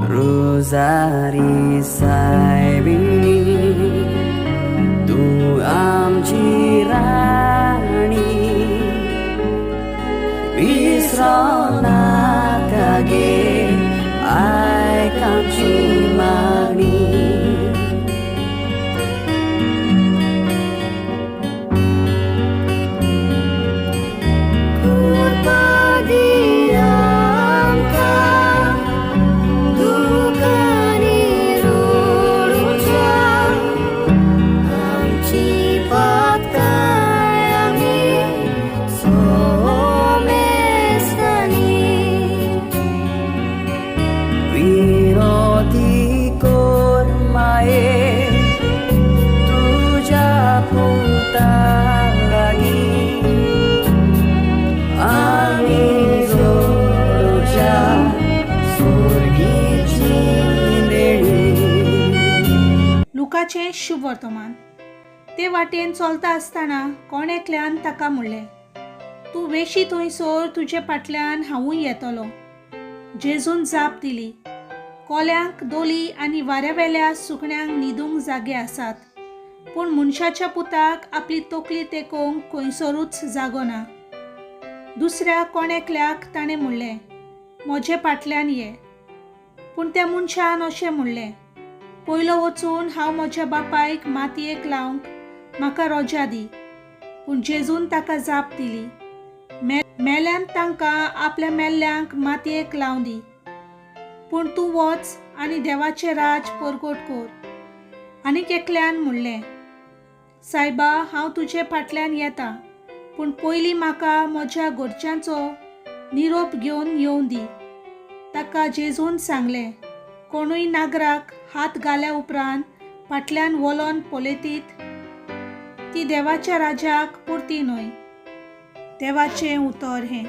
रोजारी सायबिणी तूं आमची राणी, विसरो नाका गे आयक आमची मागणी. कृपा दी आमकां दुकांनी रडुच्या, आमची पातकां आमी सोमेस्तांनी. विनोती कोर माये तुज्या पुता लागीं, आमी जोडच्या सोर्गीची देणी. लुकाचें शुभ वर्तमान. ते वाटेन चलता आसतना कोण एकल्यान ताका म्हणलें, तूं वेशी थंयसर तुजे फाटल्यान हांवूय येतलो. जेजून जाप दिली, कोल्यांक दोली आनी वाऱ्यावेल्या सुकण्यांक न्हिदूंक जागे आसात, पूण मनशाच्या पुताक आपली तकली तेकोवंक खंयसरूच जागो ना. दुसऱ्या कोण एकल्याक ताणें म्हणलें, म्हजे फाटल्यान ये. पूण त्या मनशान अशें म्हणलें, पयलो वचून हांव म्हज्या बापायक मातयेक लावंक म्हाका रोजा दी. पूण जेजून ताका जाप दिली, मेल्यान तांकां आपल्या मेल्ल्यांक मातयेक लावं दी, पूण तूं वच आनी देवाचें राज परगट कर. आनीक एकल्यान म्हणलें, सायबा, हांव तुजे फाटल्यान येता, पूण पयलीं म्हाका म्हज्या घरच्यांचो निरोप घेवन येवं दी. ताका जेजून सांगलें, कोणूय नागराक हात घाल्या उपरांत फाटल्यान वलोन पळयतीत ती देवाच्या राजाक पुरती न्हय. देवाचें उतर हें.